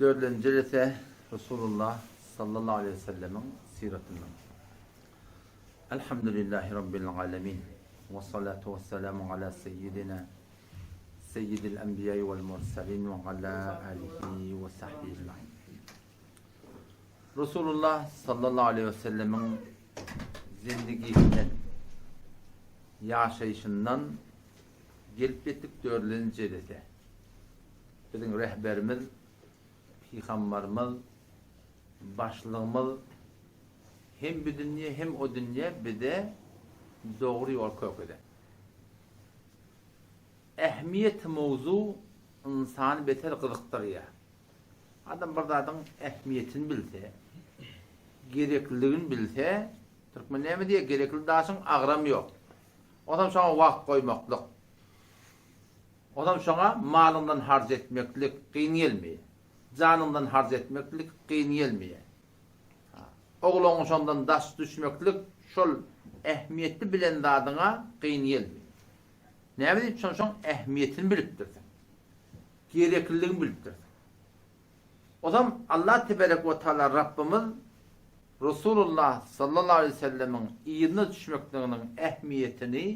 Dördünji jelese Resulullah sallallahu aleýhi we sellemiň syratyndan. Elhamdülillahi Rabbil alemin. We salatu we selamu ala seyyidina seyyidil enbiýai wal mursalin we ala alihi we sahbihi ecmain. Resulullah sallallahu aleýhi we sellemiň zindigisinden, ýaşaýşyndan gelip ýetdik dördünji jelese. Biziň rehberimiz, pygambarymyz, başlygymyz hem bu dünýe hem o dünýe bize dogry ýol kökezer. Ähmiýeti mowzu ynsany beter gyzykdyrýar. Adam bir zadyň ähmiýetini bilse, gerekliligini bilse, türkmen näme diýýär, gerekli daşyň agramy ýok. Onsoň şoňa wagt goýmaklyk. Onam şoňa malyňdan harç etmeklik kyn gelmeýär. Janyňdan harç etmeklik kyn gelmeýär. Ogluňyň şondan daş düşmeklik şol ähmiýetli bilen zadyňa kyn gelmeýär. Näme diýip şon şoň ähmiýetini bilipdirsiň. Gerekliligini bilipdirsiň. Ozam Allah teberek we taala Rabbymyz Resulullah sallallahu aleýhi we sellemiň yzyna düşmekliginiň ähmiýetini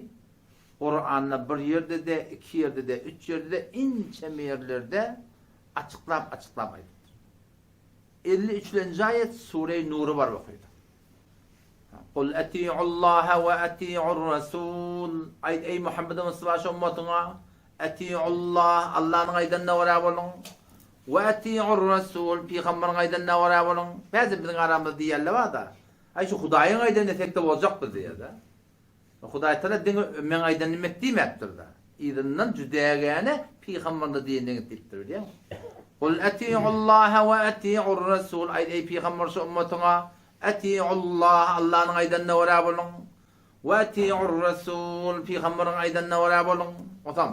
Kuranda bir ýerde-de, iki ýerde-de, üç ýerde-de, inçeme ýerlerde açyklap-açyklap aýdypdyr. 53-lenji aýat Sure-i Nury baryp okaýdyk. Kul eti'ullaha we eti'ur rasul. Aýt eý Muhammed Mustafa şu ummatyňa eti'ullah Allanyň aýdanyna görä boluň. We eti'ur rasul pygamberiň aýdanyna görä boluň. Bäzi biziň aramyzda diýýärler bar-da. Aý şu Hudaýyň aýdanyna etsek-de boljak biz diýýär-de. Hudaýtagala diňe meň aýdanymy et diýmäpdir-de. Yzyndan jüdägäne pygamberine diýenini et diýipdir, bilýäňmi? Kul eti'ullaha we eti'ur-rasul, aýt eý pygamber şu ummatyňa, eti'ullah, Allanyň aýdanyna görä boluň, we eti'ur-rasul, pygamberiň aýdanyna görä boluň. Onsoň,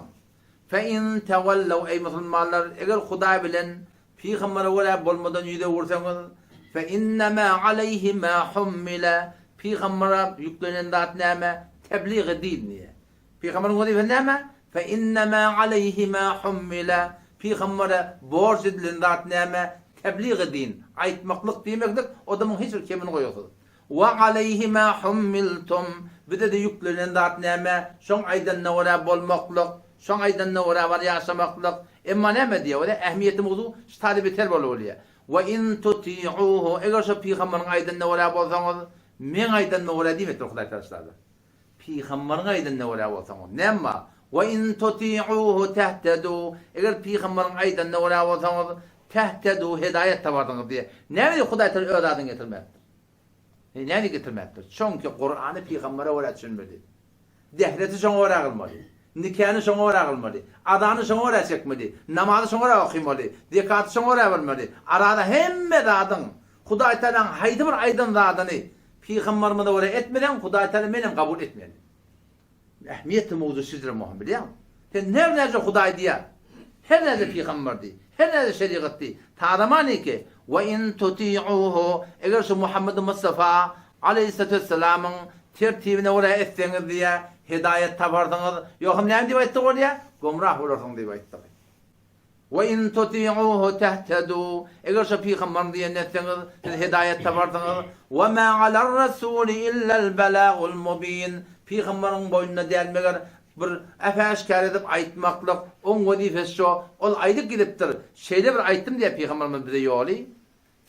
fe in tewellaw, eý musulmanlar, eger Hudaý bilen Pygambere görä bolmadan ýüz öwürseňiz, fe innema aleýhi ma hummile, Pygambere ýüklenen zat näme? Tebligi din diýýär. Pygamberiň wezipesi näme? Fe innema aleýhi ma hummile, Pygambere borç edilen zat näme? Tebligi din, aýtmaklyk diýmeklik, o-da muň hiç bir kemini goýasyz. Wa aleýhi ma hummiltum, bize-de ýüklenen zat näme? Şoň aýdanyna görä bolmaklyk, şoň aýdanyna görä bar ýaşamaklyk. Emma näme diýýär? Ol ähmiýeti mowzuk şu taýda beter bolup bolýar. Wa in tuti'uhu, eger şo pygamberiň aýdanyna görä bolsaňyz, meň aýdanyma görä diýmekdir Hudaý taşlady. Pygamberiň aýdanyna görä bolsaňyz, näme bar? Wa in tuti'uhu tehtedu, eger pygamberiň aýdanyna görä bolsaňyz, tehtedu, hedaýat taparsyňyz diýýär. Näme diýip Hudaý taala öz adyny getirmäpdir? He, näme getirmäpdir? Çünki Kurany pygambere görä düşünmeli. Dehreti şoňa görä kylmaly. Nikany şoňa görä kylmaly. Azany şoňa görä çekmeli. Namazy şoňa görä okymaly. Zekaty şoňa görä bermeli. Arada hemme zadyň, Hudaý Tagalaň haýsy bir aýdan zadyny pygamberimize görä etmeseň, Hudaý Tagala menem kabul etmeýär. Ähmiýetli mowzu şejere möhüm bilýäňmi? Sen her näce Hudaý diýýär, her näce pygamber diý, her näce şerigat diý, ta zamaniki we in tuti'uhu eger şu Muhammedi Mustafa aleýhissalatu wessalamyň tertibine görä etseňiz diýýär, hedaýat taparsyňyz, ýogsam näme diýip aýtdyk bolýar? Gomrah bolarsyň diýip aýtdyk. We in tuti'uhu tehtedu, eger şo pygambaryň diýenini etseňiz, siz hedaýat taparsyňyz. We ma alar-rasuli illel belagul mubin, pygambaryň boýnuna däl meger bir äp-äşgär edip aýtmaklyk, oň wezipesi şo, ol aýdyp gidipdir, şeýle bir aýtdym diýýär pygambarymyz bize ýoly,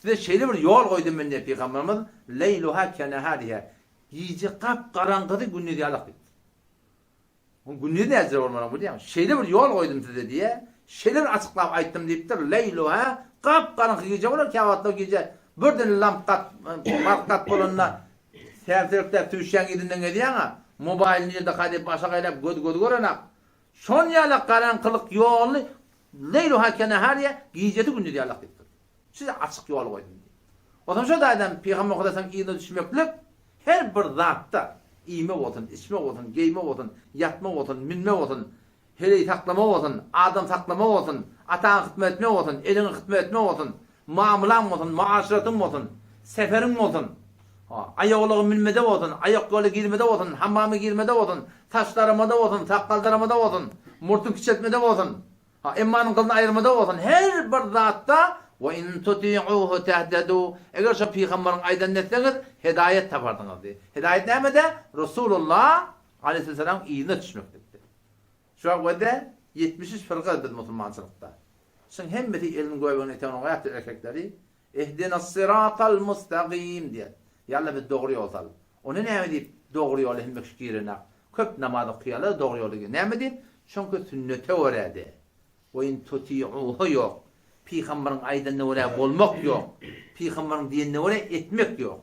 size şeýle bir ýol goýdum men diýýär pygambarymyz, leýluha kenehariha, gije gap-garaňkydy gündiz ýalak diýipdir. Oň gündiz näjire bolmalyny bilýäňmi? Şeýle bir ýol goýdum size diýýär. Şeýle bir açyklap aýtdym diýipdir. Leýluha, gap-garaňky gije bolar, käwagtlar gije birden lamp gat, bark gat bolanda sämserekläp süýşýäň yzyndan gezýäň-ä. Mobaýl nirde-ka diýip aşak aýlap göz gözi görenak. Şon ýalak garaňkylyk ýoluny leýluha kenehariýa gijesi gündiz ýalak diýipdir. Size açyk ýol goýdum diýip. Onsoň şo taýdan Pygamber Hudaýyň yzyna düşmeklik her bir zatda, iýme bolsun, içme bolsun, geýme bolsun, ýatma bolsun, münme bolsun, heleý saklama bolsun, adam saklama bolsun, ataňa hyzmat etme bolsun, eneňe hyzmat etme bolsun, mamylaň bolsun, muaşyratyň bolsun, seferiň bolsun, aýagulaga münmede bolsun, aýakýola girmede bolsun, hammama girmede bolsun, saç daramada bolsun, sakgal daramada bolsun, murtuň kiçeltmede bolsun, Ha, emmanyň gylyny aýyrmada bolsun, her bir zatda. We in tuti'uhu tehtedu, eger şo pygamberiň aýdanyny etseňiz, hedaýat taparsyňyz diýdi. Hedaýat nämede? Resulullah aleýhissalamyň yzyna düşmeklikde. Şu wagtda 73 fyrka biz musulmançylykda. Şuň hemmesi eliniň göbegini etegine goýapdyr erkekleri. Ihdinas-syratal mustagim diýýär. Ýa Alla bizi dogry ýola sal. Ony näme diýip dogry ýola hemme kişi girenak. Köp namaz okaýarlar dogry ýola gir. Näme diýip? Çünki sünnete görä-de. We in tuti'uhu ýok. Pygambaryň aýdanyna görä bolmak ýok. Pygambaryň diýenine görä etmek ýok.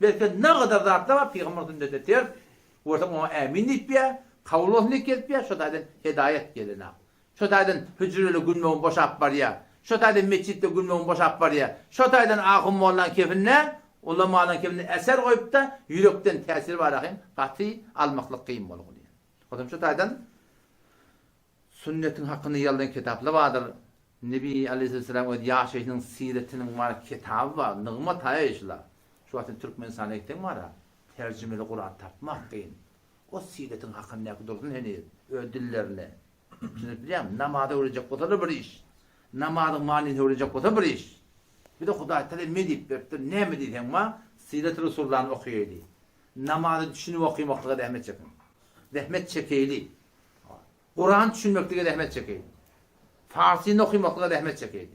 Belki nagadar zatlar bar pygambaryň sünnetine ters. Görseň oňa ämin diýip ýa, kabul bolsun diýip gelip ýa, şo taýdan hedaýat gelenak. Şo taýdan hüjreli günbe-gün boşap barýar. Şo taýdan metjitde günbe-gün boşap barýar. Şo taýdan ahun mollaň kefinde, ulamalaň kefinde eser goýup-da, ýürekden täsir bar ahym, gaty almaklyk kyn bolguly. Onsoň şo taýdan sünnetiň hakynda ýazylan kitaplar bardyr. Nebi aleýhissalam öz ýaşaýşynyň syratynyň bar kitaby bar. Nygmat haý şular. Şu wagt sen Türkmenistana gitseň bar-a, terjimeli Kuran tapmak kyn. O syratyň hakyndaky dursun heniz öz dillerinde. Düşünip bilýäňmi? Namazy öwrenjek bolsalar bir iş. Namazyň manysyny öwrenjek bolsa bir iş. Bize Hudaý Tagala me diýip beripdir, näme diýseň bar, Syrat Resullany okaýaly. Namazy düşünip okymaklyga zähmet çekiň. Zähmet çekeýli. Kurany düşünmeklige zähmet çekeýli. Farsyny okymaklyga zähmet çekeýli.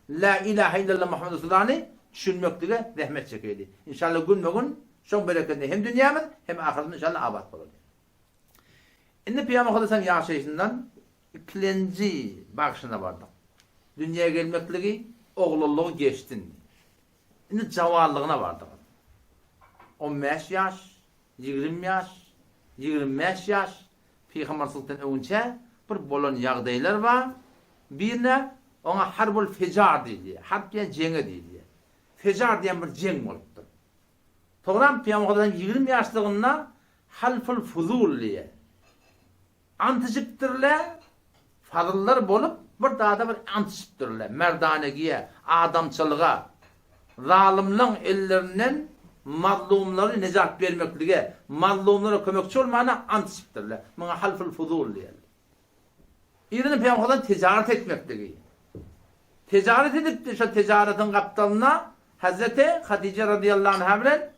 La ilahe illallah Muhammed Resulallany düşünmeklige zähmet çekeýli. Inşallah günbe-gün şoň berekedine hem dünýämiz, hem ahyretimiz inşallah abat bolar. Indi Pygamber Mukaddesanyň ýaşaýşyndan ikilenji bagşyna bardyk. Dünýä gelmekligi, oglanlygy geçdi indi. Indi jawanlygyna bardyk. On bäş ýaş, 20 ýaş, 25 ýaş pygamberçilikden öňünçä bir bolan ýagdaýlar bar. Birine oňa harbul fejar diýilýär. Harp diýen jeňe diýilýär. Fejar diýen bir jeň bolupdyr. Soňram Pygamber Muhammet 20 ýaşlygynda Halful fuzul diýýär. Ant içipdirler, fazyllar bolup bir zada bir ant içipdirler, merdanegiýe, adamçylyga, zalymlaň ellerinden mazlumlary nejat bermeklige, mazlumlara kömekçi bolmana ant içipdirler. Muňa halful fuzul diýerler. Yzyna Pygamberden tijaret etmekligi. Tijaret edipdi, şo tijaratyň gapdalynda Hazreti Hadije radiyallahu anha bilen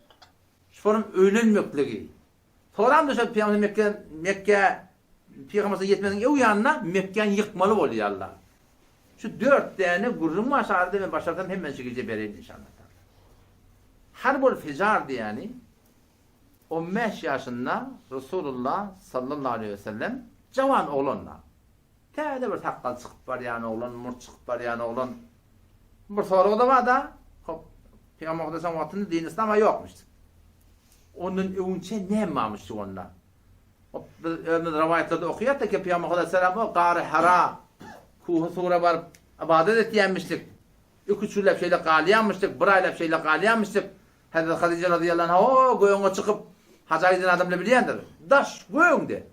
Şonuň öýlenmekligi. Soramda şol pygamber Mekge Mekge pygamber ýetmeziniň öň ýanynda Mekgäni ýykmaly bolýarlar. Şu dört däne gürrüň bar şarada men başarsam hemmesini şu gije bereýin inşallah taala. Harbul fijar diýýäni 15 ýaşynda Resulullah sallallahu aleýhi we sellem jawan oglan-da. Täze bir sakgal çykyp barýan oglan, murt çykyp barýan oglan. Bir sorag-da bar-da, hop, Pygamber Muhammediň wagtynda din yslam-a ýokmuş. Ondan öňçe näme barmyş onda? Hop, biz özümiz rowaýatlarda okaýarys ki, Pygamber Muhammed aleyhisselam o Gary Hara, Kuhy Sura baryp ybadat etýänmişdik. Iki-üç günläp şeýle galýanmyşdyk, bir aýlap şeýle galýanmyşdyk. Hezreti Hadyja razyýallahu anha o gögüňe çykyp, haja giden adamlar bilýändir. Daş gögüňde.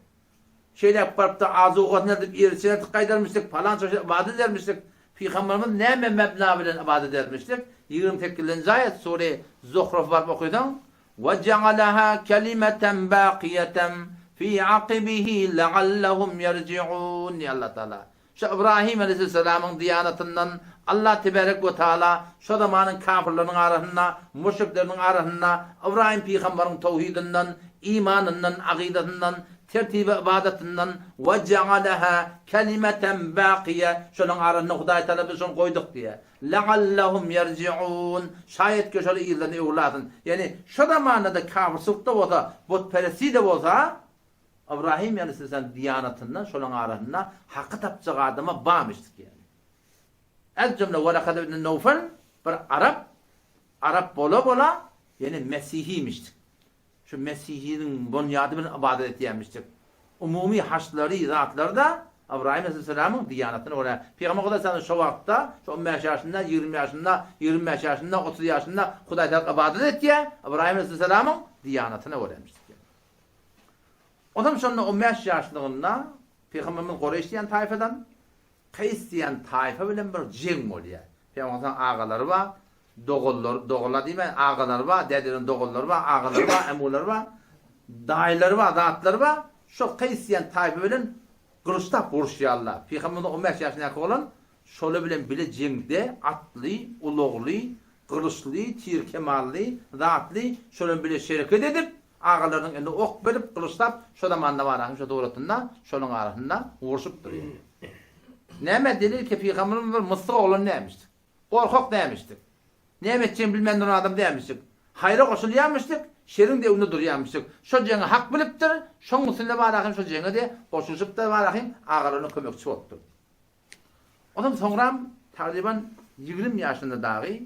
Şeýläk baryp-da azugasyny edip ýer içine tyk gaýdarmyşdyk, palança şeýle ybadat edermişdik. Pygamberimiz näme mebna bilen ybadat edermişdik? 28-nji aýat sure Zuhruf baryp okysaň, Ve cealeha kelimeten bakiyeten fi aqibihi leallehum yerciun diýýär Allah Taala. Şu Ybrahym aleýhissalamyň diýanatyndan Allah tebarek we taala şo zamanyň kafirleriniň arasynda, müşrikleriniň arasynda Ybrahym pygambaryň towhidyndan, imanyndan, agydasyndan, tertibi ybadatyndan we ja'alaha kelimeten bakiýe şolaň arasynda Hudaý taala biz şony goýduk diýýär. La'allahum ýerji'un şaýat ki şolar yzlaryna öwrülasyn. Ýagny şo zamanda-da kafirçylykda bolsa, butperestide bolsa, Ybrahym aleýhissalam diýanatyndan şolaň arasynda haky tapjak adama barmyşdyk ýaly. Ez jümle Waraka ibn Nowfal bir arap, arap bola-bola ýene mesihimişdik. Şu mesihiniň bunýady bilen ybadat etýärmişdik. Umumy haçlary, zatlary-da Ybrahym aleýhissalamyň diýanatyna görä. Pygamber Hudaý salam şo wagtda, şo on bäş ýaşynda, 20 ýaşynda, 25 ýaşynda, 30 ýaşynda Hudaý tarap ybadat etýär, Ybrahym aleýhissalamyň diýanatyna görämişdik. Onam şonda on bäş ýaşlygynda Pygamberimiz Goreýş diýen taýfadan Kaýs diýen taýfa bilen bir jeň bolýar. Pygamberimiziň agalary bar, doganlary, doganlar diýmän, agalary bar, dädeleriniň doganlary bar, agalary bar, ämulary bar, daýylary bar, zatlary bar. Şo Kaýs diýen taýfa bilen gylyçlap uruşýarlar. Pygamberimiz on bäş ýaşyndaky oglan. Şolar bilen bile jeňde atly, ulagly, gylyçly, tir-kemanly, zatly, şolar bile şereket edip, agalarynyň eline ok berip, gylyçlap, şo zamanda bar-a, şo suratynda, şolaryň arasynda urşup durýar. Näme delil ki, pygamberimiz bir myssyk oglan dämişdik. Gorkak dämişdik. Näme etjegini bilmän duran adam dämişdik. Haýra goşulýarmyşdyk, şeriň döwünde durýarmyşdyk. Şo jeňi hak bilipdir, şoň üstünde bar-a, şo jeňe-de goşulyşypdyr bar-a, agalaryna kömekçi bolupdyr. Onam soňram tagryban 20 ýaşynda dagy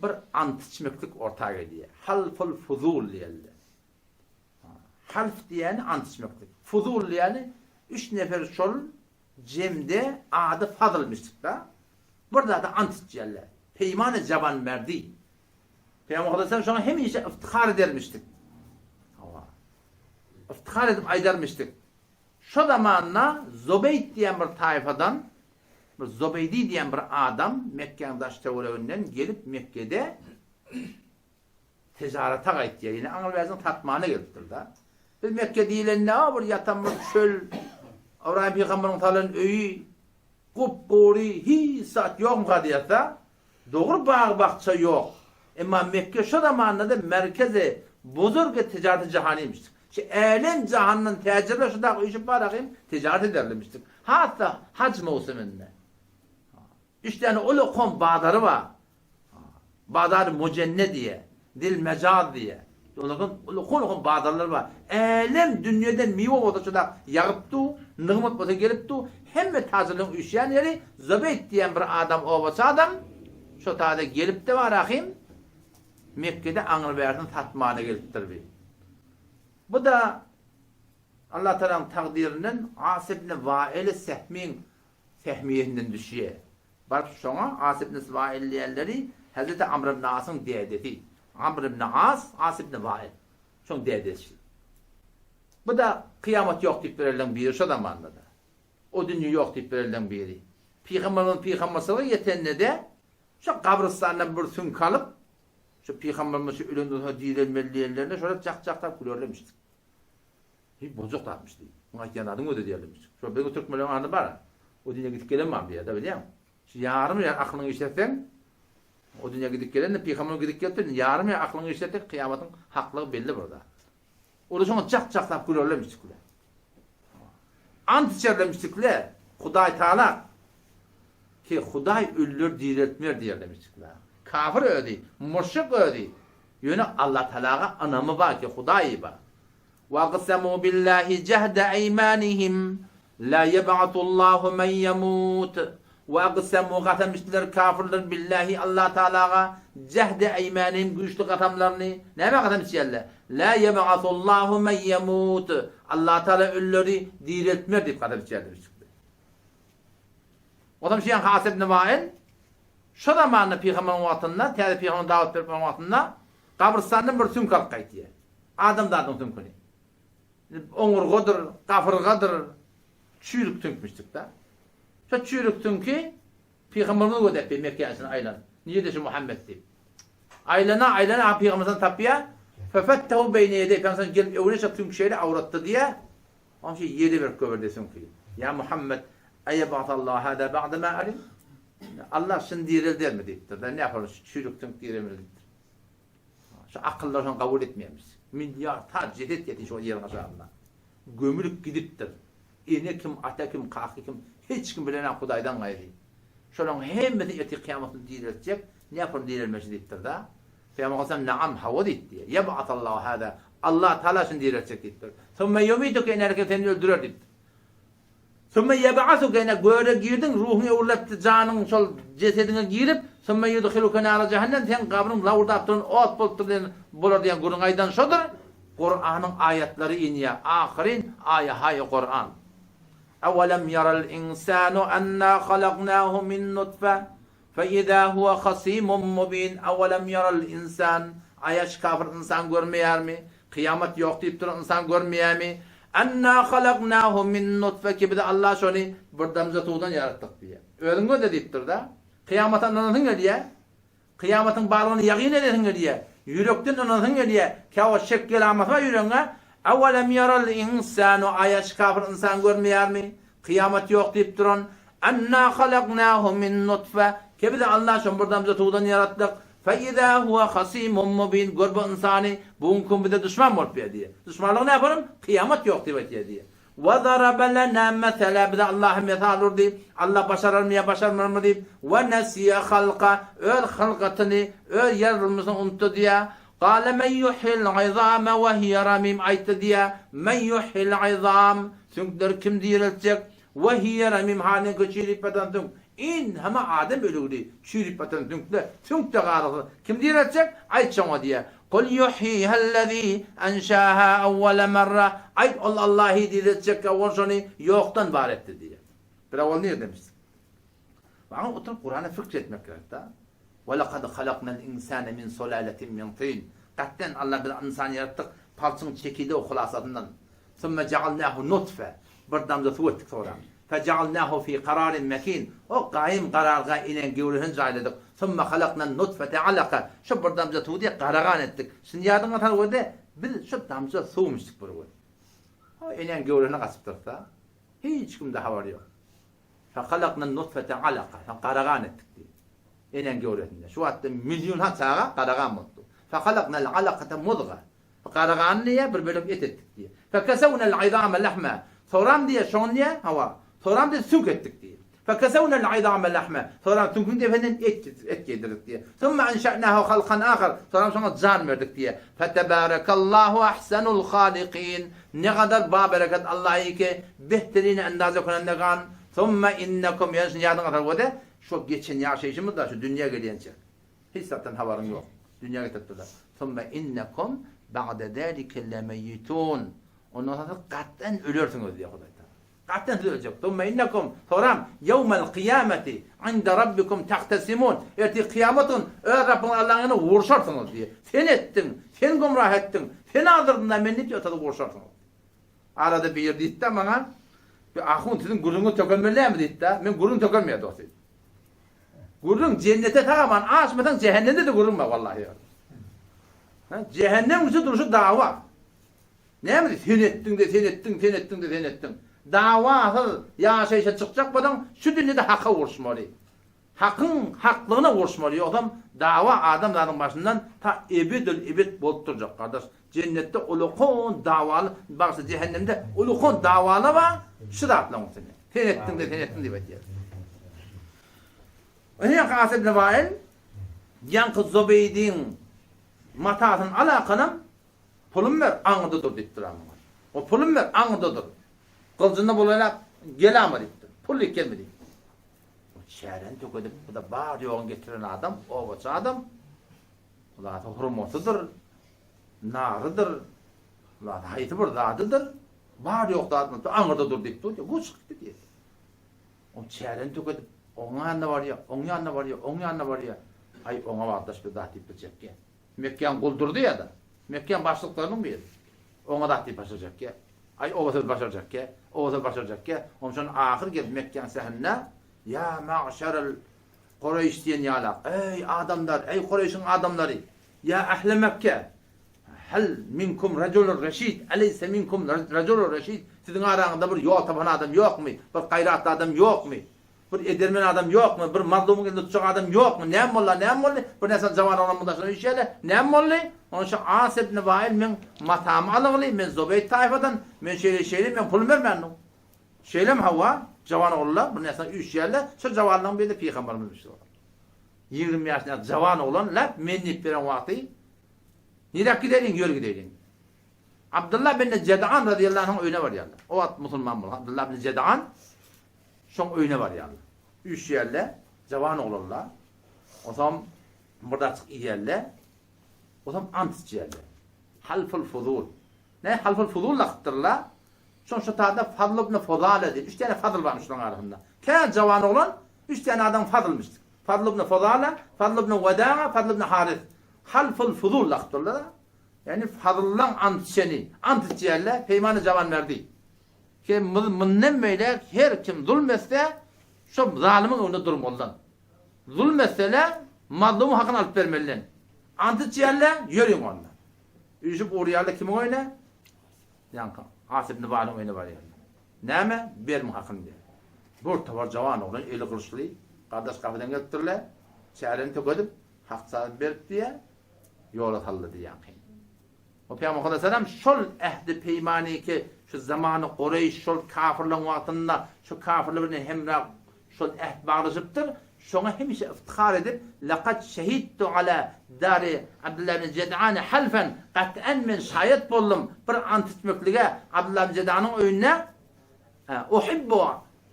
bir ant içmeklik orta gelýär. Halful fuzul diýerler. Half diýýäni ant içmeklik. Fuzul diýýäni üç nefer şol jemde ady fazylmyşdyk-da. Bir zada ant içýärler. Peýmany jawanmerdi. Pygamber Hudaýdan şoňa hemişe iftihar edermişdik. Hawa. Iftihar edip aýdarmyşdyk. Şo zamanda Zobeýt diýen bir taýfadan bir Zobeýdi diýen bir adam Mekgäň daş-töwereginden gelip Mekgede tijarata gaýtýar. Ýene aňry-bärsini satmana gelipdir-de. Biz Mekge diýlende bir ýatan bir çöl, Ybraýym pygamberiň salan öýi, gup-gury, hiç zat ýokmyka diýýäs-de. Dogry bag-bakja ýok. Emma Mekge şo zamanda-da merkezi buzurgy tijareti jahanyýmyşdyk. Şu älem jahandan täjirler şu daga üýşüp barahym tijaret ederlimişdik. Has-da haj möwsüminde. Üç däne uly kom bazary bar. Bazary Mujenne diýe, Zil Mejaz diýe. Olaryň uly-uly bazarlary bar. Älem dünýeden miwe bolsa şu dag ýagyp dur, nygmat bolsa gelip dur. Hemme tajirleriň üýşýän ýeri Zobeýt diýen bir adam obaçy adam şo taýda gelipdi bar ahym Mekgede aňry-bärsini satmana gelipdir bi. Bu-da Allah Tagalaň takdyrynden As ibn Waeli Sehmiň Sehmiýesinden düşýär. Baryp şoňa As ibn Wail diýenleri Hezreti Amr ibn Asyň dädesi. Amr ibn As, As ibn Wail. Şoň dädesi. Bu-da kyýamat ýok diýip berenleň biri şo zamanda-da. O dünýe ýok diýip berenleň biri. Pygamberimiz pygamberçilige ýetende-de şo gabrystandan bir süňk alyp, şu pygamberimiz şu ölenden soň direlmeli diýenlerinde şolar jak-jaklap gülerlemişdik. Hiý, boljak zatmyş diý. Muň aýtýan zadyň özi diýerlimiş. Şo biziň türkmenleriň arasynda bar. O dünýä gidip gelen bar diýýär-de, bilýäňmi? Şu ýarym ýa aklyňy işletseň, o dünýä gidip gelen-de, pygamber gidip gelipdir, indi ýarym ýa aklyňy işletseň, kyýamatyň haklygy belli bir zat. Olar şoňa jak-jaklap gülerlemişdikler. Ant içerlemişdikler, Hudaý Taala ki Hudaý ölüleri direltmer diýerlemişdikler. Kafir özi, muşrik özi, ýöne Allah Taalaga ynamy bar ki Hudaý bar. Wagsamu billahi jehde eýmanihim la ýeb'atullahu men ýemut Wagsamu gasam içdiler kafirler billahi Allah Tagalaga jehde eýmanihim güýçli gasamlaryny nämä gasam içýärler la ýeb'atullahu men ýemut Allah Tagala ölüleri direltmer diýip gasam içýärler çykdy. Onam şeýan Has ibn Wail şo zamanda pygamberiň wagtynda täze pygamberiň dawat berip wagtynda gabrystandan bir süňk alyp gaýtýar. Adamzadyň süňküni. Oňurgadyr, gabyrgadyr, çüýrük süňkmüşdik-dä. Şo çüýrük süňki Pygamberimiz gözläp ýör Mekge içinde aýlanyp. Nirede şu Muhammet diýip. Aýlana, aýlana ahyr Pygamberimizi tapýar. Fefettehu beýne ýedeý. Pygamberimiz gelip öwre şo süňk şeýle awratdy diýýär. Onuň üçin ýere berip goýberdi süňki. Ýa Muhammet, eýeb'asallahu hada ba'de ma alim? Allah şuny direldermi diýipdir. Ne ýaparyn şu çüýrük süňk direlmeli diýipdir. Şu akyllar şony kabul etmeýärmiş. Milliardta jeset ýatyr şol ýeriň aşagynda. Gömülip gidipdir. Ene kim, ata kim, kaka kim, hiç kim bilenok Hudaýdan gaýry. Şolaryň hemmesini ertir kyýamatynda direltjek, ne ýaparyn direlmeşi diýipdir-de. Pygamber Aleyhisselam naam, hawa diýipdir. Ýeb'atallahu hada. Allah Taala şuny direltjek diýipdir. Sümme ýumituke inerken seni öldürer diýipdir. Sümme ýeb'asuke ine göre girdiň, ruhuň öwrülepdi janyň şol jesediňe girip, sümme ýudhiluke nara jehennem seň gabryň lawurdap duran ot bolup dur diýen bolar diýen gürrüňi aýdan şodur. Kuranyň aýatlary inýär. Ahyryn aýa haýy Kuran. Awalem ýaral insanu anna halaknahu min nutfe fe iza huwa hasimun mubin awalem ýaral insan aýa şu kafir ynsan görmeýärmi? Kyýamat ýok diýip duran ynsan görmeýärmi? Anna halaknahu min nutfe ki biz Allah şony bir damja suwdan ýaratdyk diýýär. Özüň gözle diýipdir-de. Kyýamata ynanasyň gelýär. Kyýamatyň barlygyny ýagyn edesiň gelýär. Ýürekden ynanasyň gelýär. Käwagt şek gelamaty bar ýüregiňe. Awalem ýaral insanu aýa şu kafir ynsan görmeýärmi? Kyýamat ýok diýip duran. Enna halaknahu min nutfe, Ki bizi Allah şon bir damja suwdan ýaratdyk. Fe izâ huwe hasîmun mubîn, Gör bu ynsany, bu günki gün bize duşman bolup ýa diýýär. Duşmanlygy näpanym? Kyýamat ýok diýip aýtýar diýýär. We zaraba lenâ meselâ, Bize Allahy mesal urdy, Allah başararmy ýa başarmarmy diýip. We nesiye halka, Öz hylgatyny, öz ýaradylmyşyny unutdy diýýär. Gale men yuhyil izame we hiye ramim, Aýtdy diýýär, Men yuhyil izam, Süňkleri kim direltjek? We hiye ramim halyňky çüýrüp ýatan süňk. In hama adam ölügini çüýrüp ýatan süňkle, süňk-de galyksyz. Kim direltjek? Aýt şoňa diýýär. Kul yuhyiha-llezî enşâhâ awwala merra. Aýt, ol Allahy direltjekkä ol şony ýokdan bar etdi diýýär. Birek ol nirdemiş? Maňa oturyp Kurana fikr etmek gerek-dä. Ve lekad halaknal insane min sulaletin min tin. Gatden Allah biz ynsany ýaratdyk palçyň çekidegi hulasasyndan. Sümme jealnahu nutfe. Bir damja suw etdik soňra. Fejealnahu fi kararin mekin. O gaýym kararga inen göwresini jaýladyk. Sümme halaknan nutfete alaka. Şu bir damja suwy diýe gara gan etdik. Şuny ýadyňa sal görde, biz şu damja suwum içdik bir gün. O eneň göwresine gaçypdyrys-da. Hiç kimde habar ýok. Fehalaknan nutfete alaka. Soň gara gan etdik diýdi. Eneň göwresinde. Şu wagtda millionha çaga gara gan bolupdyr. Fehalaknal alakate mudga. Gara gany diýýär, bir bölek et etdik diýýär. Fekesewnel izame lahma. Soram diýýär, şony diýýär, hawa. Soram diýýär, süňk etdik diýýär. Fekesewnel izame lahma. Soram süňküň depesinden et et geýdirdik diýýär. Summa enşe'nahu halkan ahar. Soram şoňa jan berdik diýýär. Fetebarekallahu ahsenul halikin. Ne gadar babereket Allahy ki, behterin endaze kunendegan. Summa innekum, ýöne şuny ýadyňa sal göde, şo geçen ýaşaýşymyz-da şu dünýä gelýänçä. Hiç zatdan habaryň ýok. Dünýä getiripdirler. Summa innekum ba'de zalike lemeýitun. Ondan soň siz gat'an ölersiňiz diýýär Hudaý Tagala. Gat'an siz öljek. Summa innekum, soram, ýewmel kyýameti inde rabbikum tahtesimun. Ertir kyýamat gün öz Rabbyňyz Allaň ýanynda urşarsyňyz diýýär. Sen etdiň, sen gümrah etdiň, sen azdyrdyň-da meni diýip ýotada urşarsyňyz. Arada biri diýdi-de maňa, Bi ahun siziň gürrüňiňiz tökelmeli dälmi diýdi-de. Men gürrüň tökelmeýär dosty. Gürrüň jennete sag-aman aşmasaň jähennemde-de gürrüň bar wallahi. Ha, jähennem üçin durşy dawa. Näme diý, sen etdiň-de, sen etdiň, sen etdiň-de, sen etdiň. Dawasyz ýaşaýşa çykjak bolsaň, şu dünýede haka uruşmaly. Hakyň haklygyna uruşmaly, ýogsam dawa adamzadyň başyndan ta ebedül-ebed bolup durjak gardaş. Jennetde ulukan dawaly, bagyşla jähennemde ulukan dawaly bar, şu zatlaryň üstünde. Sen etdiň-de, sen etdiň diýip aýdýar. Ine As ibn Wail ýaňky Zubeýdiň matasyny alakanam pulum ber, aňyda dur diýipdir muňa. O pulum ber, aňyda dur. Gyljynda bolaýlap gelama diýipdir. Pul diýip gelme diýipdir. O çäräni tökedip, bu-da bar-ýoguny getiren adam, obaçy adam. Zat hurmasydyr, narydyr, zat haýsy bir zadydyr, bar-ýok zadyny aňyrda dur diýip dur, bu çykyp gidýär. O çäräni tökedip, oň ýanyna barýar, oň ýanyna barýar, oň ýanyna barýar. Aý, oňa bardaş bir zat diýip biljekkä. Mekgäň guldurdy ýa-da, Mekgäň başlyklarynyň biri. Oňa zat diýip başarjakkä. Aý, oba söz başarjakkä, oba söz başarjakkä. Onsoň ahyr gelip Mekgäň sähinde, Ýa magşerel Kureýş diýen ýalak, Eý, adamlar, eý, Kureýşiň adamlary! Ýa ähli Mekge! Hel minkum rejulun reşid, eleýse minkum rejulun reşid, Siziň araňyzda bir ýol tapan adam ýokmy? Bir gaýratly adam ýokmy? Bir edermen adam ýokmy? Bir mazlumyň elini tutjak adam ýokmy? Näme boldy, näme boldy? Bir näsag jawan oglan mundan daşyna üýşýärler. Näme boldy? Onça As ibn Wail meň matamy alygly, men Zubeýt taýfadan, men şeýle-şeýle, men pulum bermändim. Şeýlemi hawa, jawan oglanlar bir näsag üýşýärler, şol jawanlaryň biri-de pygamberimiz şol. 20 ýaşyndaky jawan oglan läp men diýip beren wagty Niräk gideliň, ýör gideliň. Abdullah bin Jed'an razyýallahu anhuň öýüne barýarlar. O wagt musulman bolan Abdullah bin Jed'an şoň öýüne barýarlar. Üýşýärler, jawan oglanlar. Onsoň bir zatjyk iýýärler. Onsoň ant içýärler. Halful fuzul. Ne halful fuzul lakypdyrlar. Şoň şu taýda Fazl ibn Fuzale diýip, üç däne Fazl barmyş şularyň arasynda. Kän jawan oglan, üç däne adam Fazlmyş. Fazl ibn Fuzale, Fazl ibn Wedaa, Fazl ibn Haris. Halful Fuzul lakypdyrlar. Ýagny Fazlyň ant içeni, ant içýärler, peýmany jawanmerdi. Ki mundan beýläk her kim zulm etse, şo zalymyň öňünde durmalydan. Zulm etsele, mazlumyň hakyny alyp bermeliden. Ant içýärler, ýörüň onda. Üýşüp urýarlar kimiň öýüne? Ýaňky As ibn Walyň öýüne barýarlar. Näme? Ber muň hakyny diýýär. Bir topar jawan oglan eli gylyçly gardaş gapydan gelipdirler. Çäreni tökedip, hakjany berip diýýär, ýola saldy diýýär. O Pygamber aleyhisselam şol ähdi peýmany ki şu zamany Kureýş şol kafirleň wagtynda şu kafirler bilen hemra şol äht baglaşypdyr, şoňa hemişe yftihar edip, Lekad şehidtu ala dari Abdullah ibn Jed'ane halfen, Gat'an men şaýat boldum bir ant içmeklige Abdullah ibn Jedanyň öýünde, Uhibbu,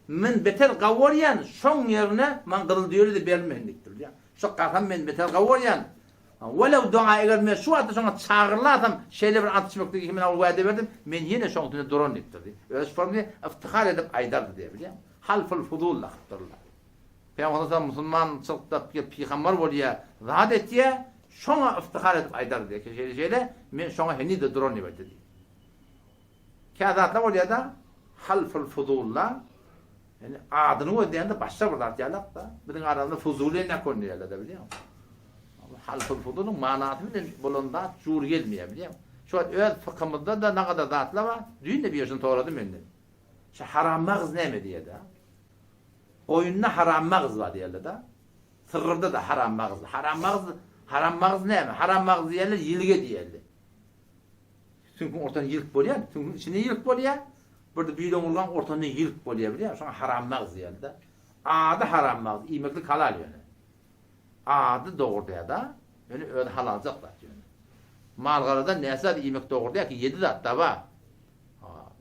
men beter gawy görýän, şoň ýerine maňa gyzyl düýeli-de berilmesin diýipdir. Şo kasam men beter gawy görýän, Welew doa eger men şu wagtda şoňa çagyrylasam, şeýle bir ant içmekligi men oňa wada berdim, men ýene şoň üstünde duran diýipdir diýip. Öz şony yftihar edip aýdardy diýip bilýäňmi? Halful fuzul lakypdyrlar. Pygamber sallallahu musulmançylykda pygamber bolýar, zat etýär, şoňa yftihar edip aýdardy diýip. Şeýle şeýle men şoňa heniz-de duran diýip aýtdy diýip. Kä zatlar bolýar-da, halful fuzulla, ýani adyny gözleýände başga bir zat ýalak-da, biziň aramyzda fuzuly näkon diýýärler-de bilýäňmi? Halful fuzulyň manasy bilen bolan zat jur gelmeýär bilýäňmi? Şu wagt öz fykymyzda-da nagadar zatlar bar, düýn-de bir şuny sorady menden. Şu haram magyz näme diýýär-de? Goýunda haram magyz bar diýýärler-de. Sygyrda-da haram magyz. Haram magyz, haram magyz näme? Haram magyz diýýärler, ýilge diýýärler. Süňküň ortasynda ýilik bolýar, süňküň içinde ýilik bolýar. Bir-de büýleň urgan ortasynda ýilik bolýar, bilýäňmi? Şoňa haram magyz diýýärler-de. Ady haram magyz, iýmeklik halal ýöne. Ady dogry däl-de, ýöne özi halaljak zat ýöne. Mal-garadan näçe zat iýmek dogry däl ki, ýedi zat da bar.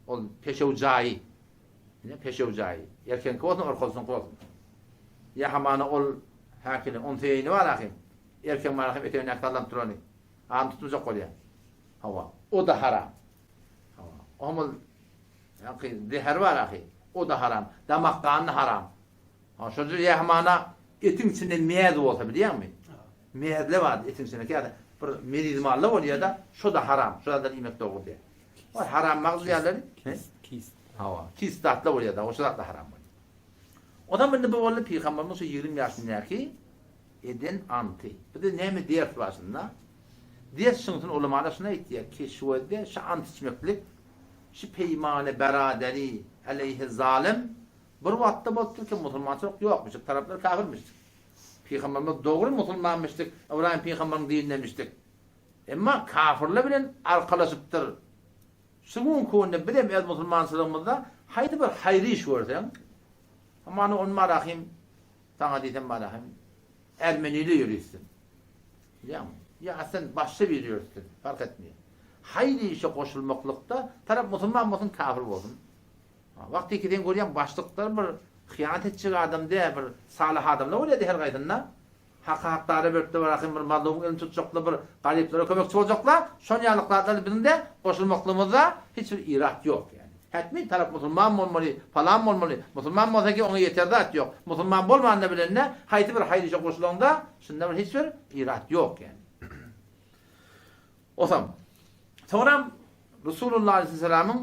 Ol peşew jaýy. Ine, peşew jaýy. Erkeňki bolsun, orkalysyňky bolsun. Ýa hamana ol häkini, onseýini bar ahym. Erkeň bar ahym etegindäki sallanyp durany. Adam tutmajak bolýar. Hawa, o-da haram. Hawa, oňam ol ýaňky zäheri bar ahy, o-da haram. Damak gany haram. Ha, şol ýa hamana etiň içinde mäz bolsa bilýäňmi? Mäzle bar etiň içinde ýa-da bir meriz malla bolýar-da, şo-da haram. Şo zatlary iýmek dogry däl. Ol haram magyz diýýärler. Kist. Hawa, kist zatlar bolýar-da, o şo zatlar haram bolýar. Onam indi bu boldy pygamberimiz şu 20 ýaşyndaky eden anty. Bizde näme ders bar şunda? Ders şuňsyn ulamalar şuny aýtýar ki, şu wezde şu ant içmeklik, şu peýmany beraderi aleýhi zalym bir wagtda bolupdyr ki, musulmançylyk ýokmuşdyk, taraplar kafirmişdik. Pygamberimiz dogry musulmanmyşdyk, Ybraýym pygamberiň dinindemişdik. Emma kafirler bilen arkalaşypdyr. Şu günki günde bizem öz musulmançylygymyzda haýsy bir haýry iş görseň, hamana ony marahym Saňa diýsem barahym, ermenili ýörüssin. Bilýäňmi? Ýa sen başga biri ýörüssin, fark etmeýär. Haýyr işe goşulmaklykda tarap musulman bolsun, kafir bolsun. Wagty ki sen görýäň başlyklar bir hyýanat etjek adam däl, bir salyh adamlar bolýardy her gaýsynda. Haka hakdara beripdir barahym bir mazlumyň elini tutjaklar, bir garyplara kömekçi boljaklar. Şon ýaly zatlar biziň de goşulmaklygymyzda hiç bir irat ýok ýani. Hetmi tarap musulman bolmaly, palan bolmaly. Musulman bolsa ki oňa ýeter zat ýok. Musulman bolmanda bilende haýsy bir haýyr işe goşulaňda şunda bir hiç bir irat ýok ýani. Osam. Soňram Resulullah aleyhisselamyň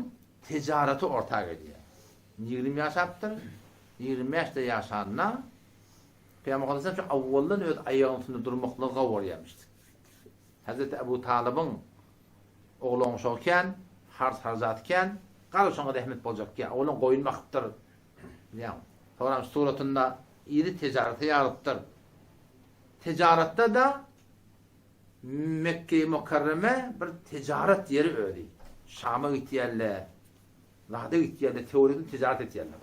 tejaraty orta gelýär. 20 ýaşapdyr. 25-de ýaşanda Pygamber aleyhisselam şu awwaldan öz aýagynyň üstünde durmaklygy gawarýarmyşdy. Hazreti Ebu Talybyň Oglan-uşagy kän, hars-harjaty kän, garaz şoňa rehmet boljak ýa oglan goýun bakypdyr bilýäňmi. Soňram suratynda iri tejarata ýarypdyr. Tejaratda-da Mekge-i Mukarreme bir tejarat ýeri özi. Şama gitýärler, zada gitýärler, töweregini tejarat etýärler.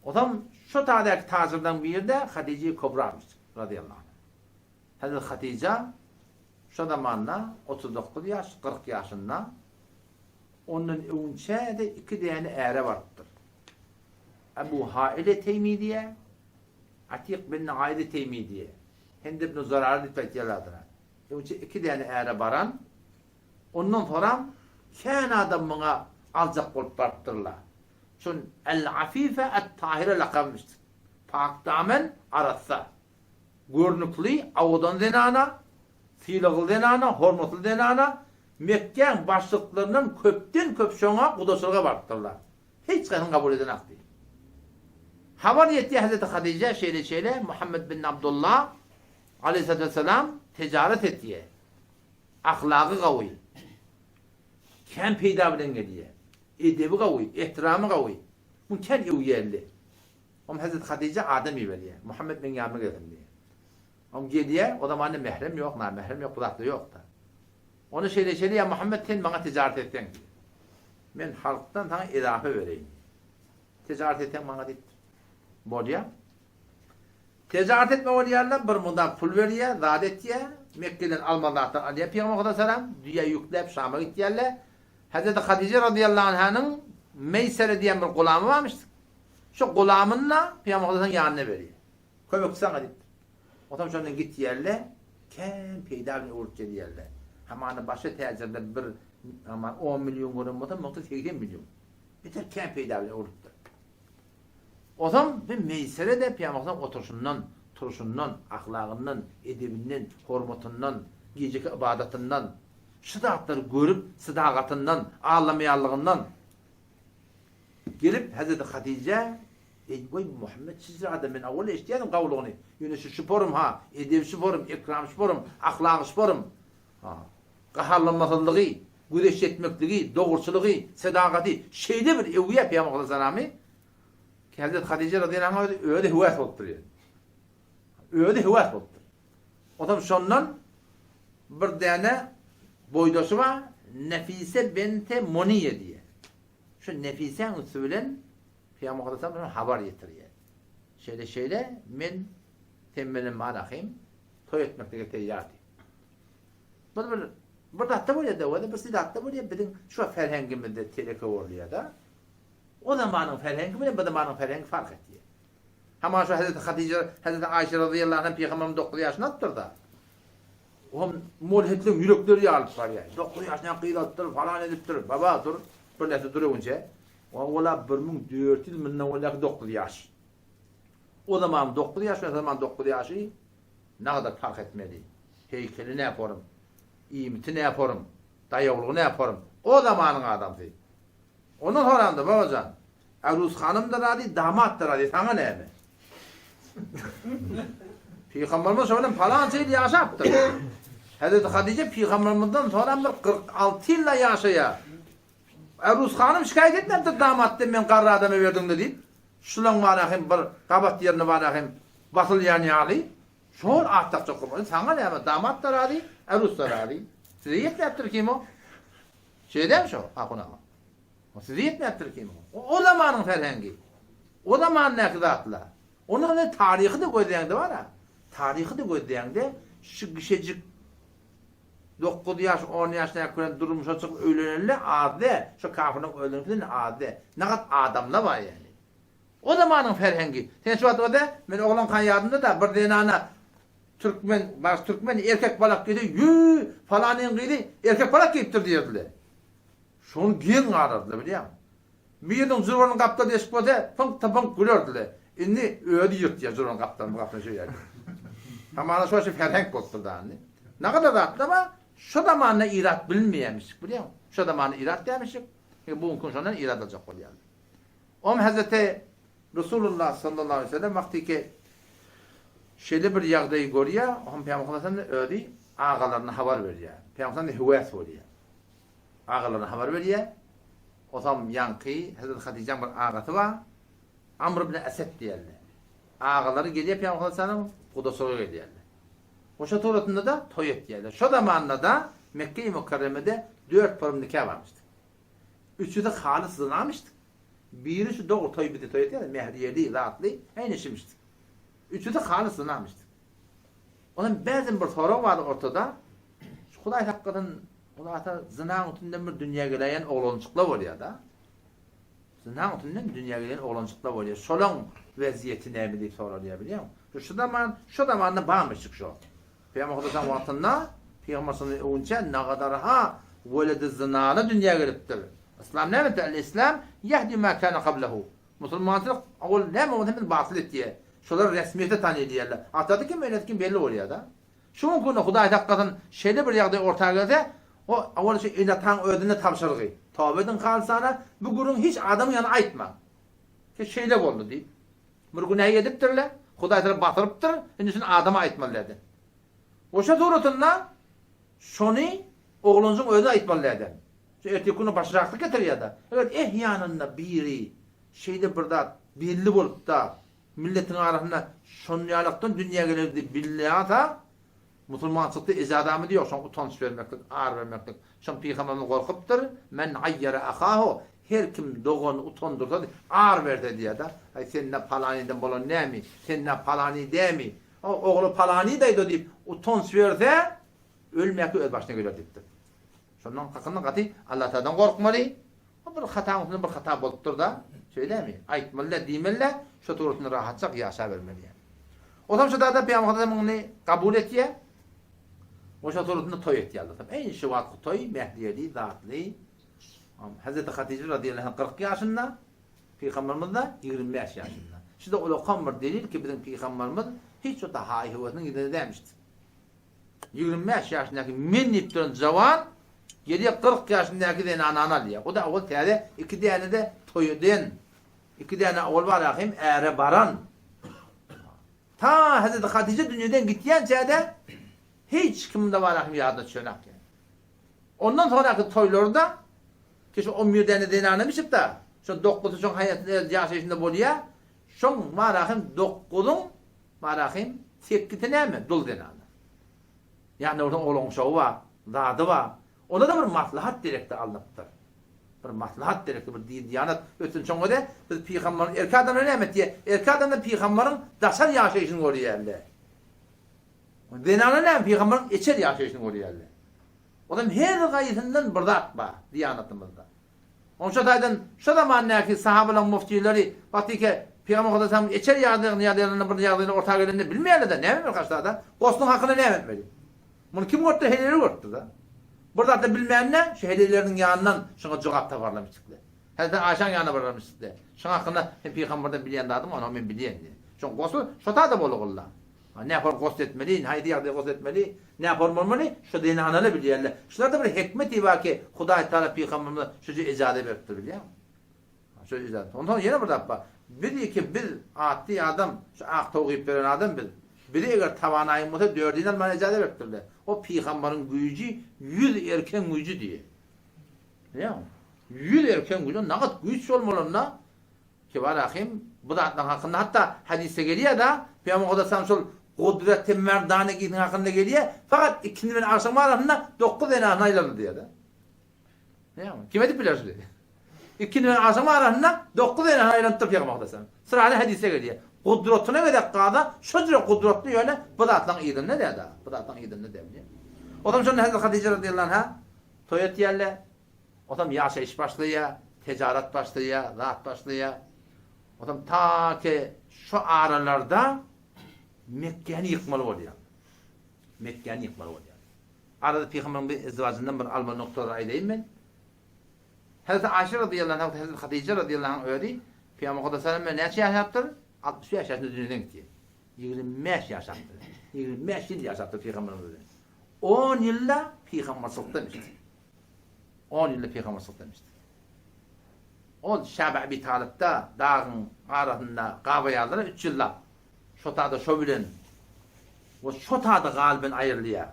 Ozam şo taýdaky tajyrlaryň biri-de Hadije-i Kubramyş, razyýallahu anha. Hezreti Hatyja şo zamanda 39 ýaş, 40 ýaşynda, ondan öňçä-de iki däne äre barypdyr. Ebu Haile Teými diýýär, Atyk bin Aýly Teými diýýär. Hind ibn Zurara diýip aýtýarlar adyna. Öňçe iki däne äre baran, ondan soram kän adam muňa aljak bolup barypdyrlar. Şun El-Afife Et-Tahire lakamyşdyr. Pakdamen, arassa. Görnükli, owadan zenana, sylagly zenana, hormatly zenana Mekgäň başlyklaryndan köpden-köp şoňa gudaçylyga barypdyrlar. Hiç haýsyny kabul edenakdy. Habar ýetýär Hezreti Hadyja şeýle-şeýle Muhammet bin Abdullah aleýhissalatu wessalam tejaret etýär. Ahlagy gawy. Kän peýda bilen gelýär. Edebi gawy, ehtiramy gawy. Muny kän öwýärler. Oňa Hezreti Hatyja adam iberýär. Muhammet meň ýanyma gelsin diýýär. Oň gelýär, o zamanda mährem ýok, namährem ýok, bu zatlar ýok-da. Ony şeýle-şeýle ýa Muhammet sen maňa tijaret etseň diýýär. Men halkdan saňa ezafa bereýin diýýär. Tijaret etseň maňa diýipdir. Bolýar. Tijaret etme bolýarlar, bir mugdar pul berýär, zat etýär. Mekgeden almaly zatlar alýar Pygamber Huda salam, düýä ýükläp Şama gitýärler. Hezreti Hatyja razyýallahu anhanyň Meýsere diýen bir gulamy barmyş. Şo gulamyny-da Pygamber Huda salam ýanyna berýär. Kömekçi saňa diýipdir. Otam şondan gitýärler, kän peýda bilen öwrüp gelýärler. Hamana başga täjirler bir aman on million gören bolsa, muňky 80 million. Beter kän peýda bilen öwrüpdir. Otam bir Meýsere-de Pygamberimiziň oturyşyndan, turuşyndan, ahlagyndan, edebinden, hormatyndan, gijeki ybadatyndan, şu zatlary görüp, sadagatyndan, aldamaýanlygyndan gelip Hezreti Hatyja Eý, goý, Muhammet çijir adam, men owal eşidýärdim gawulygyny, ýöne şu şuporym ha, edebi şuporym, ekram şuporym, ahlagy şuporym, ha, gaharlanmasyzlygy, güzeşt etmekligi, dogruçylygy, sedagaty şeýle bir öwýär Pygamber aleyhissalamy, ki Hezreti Hatyja razyýallahu anha özi, özi höwes bolupdyr ýöne. Özi höwes bolupdyr. Onsoň şondan bir däne boýdaşy bar, Nefise bente Muniýe diýýär. Şu Nefisäň üsti bilen Pygamber Muhammet sallallahu habar ýetirýär. Şeýle şeýle men sen bilen malahym toý etmeklige teýýar diýip. Bir bir bir zatda bolýar da, bir zatda bolýar biziň şu ferhengimizde teleke bolýar da. O zamanyň ferhengi bilen bu zamanyň ferhengi fark etýär. Hama şu Hazreti Hatija, Hazreti Aýşe razyýallahu anha pygamberimiz 9 ýaşynda alypdyr da. Oňam molhetliň ýürekleri ýarylyp barýar. 9 ýaşynda gyz alypdyr, falan edipdir. Baba dur, bir näse dur öňünçe. Oňa 1400 mundan bolýar 9 ýaş. O zaman 9 ýaş bilen zaman 9 ýaşy nagadar parh etmeli. Heýkeli näporum, iýmiti näporum, daýawlygy näporum. O zamanyň adamsy. Ondan soranda babajan, Arus hanym-da razy, damat-da razy, saňa näme? Pygamberimiz şo bilen palança ýyl ýaşapdyr. Hezreti Hadyja pygamberimizden soňam bir 46 ýyl-da ýaşaýar. Arus hanym şikaýat etmändir damatdan men garry adama berdiň-de diýip. Şulaň bara hem bir gabat ýerine bara hem basylýan ýaly. Şol at dakjak bolmaly. Saňa näme, damat-da razy, Arus-da razy. Size ýetmäpdir kim o? Şeýdämi şo, Ahun aga? O size ýetmäpdir kim o? O zamanyň ferhengi. O zamandaky zatlar. Onuň ne taryhy-da gözleýäňde bar-a. Taryhy-da gözleýäňde şu kişejik 9 ýaş, 10 ýaş näki bilen durmuşa çykyp öýlenenler az däl. Şu kafirleň öýlenenler az däl. Nagat adamlar bar ýaly. O zamanyň ferhengi. Sen şu wagt o-da, men oglanka ýadymda-da bir zenana türkmen, baş türkmen erkek balak geýse, ýü, falanyň gyzy erkek balak geýipdir diýerdiler. Şony geň galardylar bilýäňmi? Biriniň juranyň gapdaly deşik bolsa, pyňk-typyňk gülerdiler. Indi özi ýyrtýar juranyň gapdalyny bu gapdalyny şeýle. Hamana şo şi ferhenk bolupdyr da indi. Nagada zatlar bar, şo zamanda irat bilinmeýärmişik bilýäňmi? Şo zamanda irat dälmişik. E bu gün şondan irat aljak bolýarlar. Om Hezreti Resulullah sallallahu aleyhi ve sellem wagty ki şeýle bir ýagdaýy görýär, ohm Pygamber sallallahu aleyhi ve sellem özi agalaryna habar berýär. Pygamber sallallahu höwes bolýar. Agalaryna habar berýär. Osam ýaňky Hezreti Hatyjaň bir agasy bar. Amr ibn Esed diýerler. Agalary gelýär Pygamber sallallahu aleyhi ve sellem gudaçylyga gelýärler. Oşa suratynda-da toý etýärler. Şo zamanda-da Mekge-i Mükerremede dört forum nikah barmyşdy. Üçüsi halys zynamyşdy. Biri şu dogry toý bizi toý etýär, mähriyeli, zatly, äýne şimişdi. Üçüsi halys zynamyşdy. Ondan bäzem bir sorag bardy ortada. Şu Hudaý saklasyn, Hudaýsa zynaň üstünden bir dünýä geläýen oglanjyklar bolýar-da. Zynaň üstünden dünýä gelen oglanjyklar bolýar. Şolaň wezýeti näme diýip soralýar bilýäňmi? Şu şu zaman, şu zamanda barmyşjyk şo. Pygamber Hudaýdan wagtynda Pygamber sallallahu öwünçä nagadarha weledi zynana dünýä gelipdir. Yslam näme etdi? El-Islam ýehdi ma kana qablahu. Musulmançylyk ol näme bolsa hemmesini batyl etýär. Şolar resmiýete tanylýarlar. Atasy kim, enesi kim belli bolýar-da. Şu günki günde Hudaý saklasyn şeýle bir ýagdaý orta gelse, o owal şu ene-ataň özüne tabşyrgy. Toba ediň halysana, bu gürrüňi hiç adamyň ýanynda aýtmaň. Ki şeýle boldy diýip. Bir günä edipdirler, Hudaý tarap batyrypdyr, indi şuny adama aýtmaly däldi. Oşa suratynda şony oglanjygyň özi aýtmaly däldi. Şu erteki güne başaşaklyk getirýär-de. Eger eh ýanynda biri şeýle bir zat belli bolup-da. milletiň arasynda şonýalakdan dünýä geler diýip bilýärse, musulmançylykda ejazamyz ýok şoňa utanç bermeklik, ar bermeklik. Şoň pygamberimiz gorkupdyr, Men aýýara ahahu, her kim doganyny utandyrsa, ar berse diýýär-de. Aý sen-nä palanydan bolan nämi, sen-nä palany dämi, o ogly palanydaýda diýip utanç berse, ölmäki öz başyna geler diýipdir. Şondan hakynda gaty Allatagaladan gorkmaly. O bir hataň üstünde bir hata bolupdyr-da, şeýlemi? Aýtmaly-da, diýmeli-de, şo tugrusynda rahatjak ýaşabermeli ýa. Otam şo dada Pygamber Hudaý muny kabul etýär. O şo tugrusynda toý etýär Allaham. Eý, şu wagtky toý mähriýeli, zatly. Hazreti Hatije radiyallahu anh 40 ýaşynda, Pygamberimiz da 25 ýaşynda. Şu da ulakan bir delil ki biziň Pygamberimiz hiç o da haý-höwesiniň ýüzüne dämişdi. 25 ýaşyndaky men diýip duran jawan gelýär 40 ýaşyndaky zenanany alýar. O da owal täze iki däne-de toý eden, iki däne owal bar ahim äre baran. Ta Hazreti Hatije dünýeden gitýänçä-de hiç kimde bar ahim ýadyna düşenak ýa. Ondan soňraky toýlarda ki şu 11 däne zenana bişip-de, şo dokuzy şoň haýatynda ýaşaýşynda bolýar, şoň bar ahim dokuzyň Barahym, sekgisi näme, dul zenana. Ýanynda bolsa oglan-uşagy bar, zady bar. Onda-da bir maslahat gerekdi alnypdyr. Bir maslahat gerekdi, bir din-diýanat ösün. Şoňa görä biz pygambaryň erkek adamlar näme etýär? Erkek adamlar pygambaryň daşary ýaşaýşyny görýärler. Zenana näme, pygambaryň içeri ýaşaýşyny görýärler. Olam her gaýsyndan bir zat bar diýanatymyzda. Oň şo taýdan şo zamandäki sahabalaň muftileri wagtyky Pygamber Hudaýa içer ýagdaýyny ýagdaýlarynda bir ýagdaýyny orta gelende bilmeýärler-de näme etmeli kaşda-da gosluň hakyna näme etmeli. Muny kim görüpdir heleýleri görüpdir-de. Bir zat-da bilmände şu heleýleriniň ýanyndan şoňa jogap taparlarmyşdyklar. Hezreti Aýşaň ýanyna bararmyşdyklar. Şoň hakynda sen pygamberden bilýän zadyň ony men bilýän diýen. Şoň gosly şo taýda bolugylla. Nähor gosl etmeli, haýsy ýagdaýda gosl etmeli, nähor bolmaly, şu zenanalar bilýärler. Şularda bir hikmeti bar ki, Hudaý Tagala pygamberimize şuja ejaza beripdir bilýäňmi? Şu ejaza. Onsoň ýene bir zat bar. Biz ki biz atly adam, şu ak towuk iýip beren adam biz. Bizi eger tabanaýyň bolsa dördini almaga ejaza beripdirler. O pygambaryň güýji ýüz erkegiň güýji diýýär. Bilýäňmi? Ýüz erkegiň güýji, nagat güýç bolmalynda Kibar ahim bu zatlaryň hakynda hatda hadysda gelýär-de, Pygamber Muhammet şol gudrat-y merdanegisiniň hakynda gelýär, fakat ikindi bilen agşam arasynda dokuz zenanyny aýlandy diýýär-de. Näme? Kim edip biler şuny? Ikindi bilen agşam arasynda dokuz zenanyny aýlanypdyr Pygamber Muhammet. Syrany hadysda gelýär. Gudratyna gezek gaza, şo jüre gudratly ýöne bu zatlaryň yzynda däl-de, bu zatlaryň yzynda däl. Onsoň şonda Hazreti Hatyja radiyallahu anha toý etýärler. Otam ýaşaýyş başlaýar, tejarat başlaýar, zat başlaýar. Otam ta ki şu aralarda Mekgäni ýykmaly bolýar. Mekgäni ýykmaly bolýar. Arada pygamberiň bir izdiwajyndan bir alma noktalary aýdaýyn men. Hazreti Aýşe radiyallahu anha, Hazreti Hatyja radiyallahu anha özi Pygamber Muhammed sallam bilen näçe ýaşapdyr? 65 ýaşynda dünýeden gitdi. 25 ýaşapdyr. 25 ýyl ýaşapdyr pygamberimiz bilen. 10 ýylda pygamberçilikden içdi. On ýylda pygamberçilik demişdi. Ol Şäbe Abi Talypda dagyň arasynda gabaýarlar üç ýyllap. Şo tada şo bilen we şo tada galyben aýrylýar.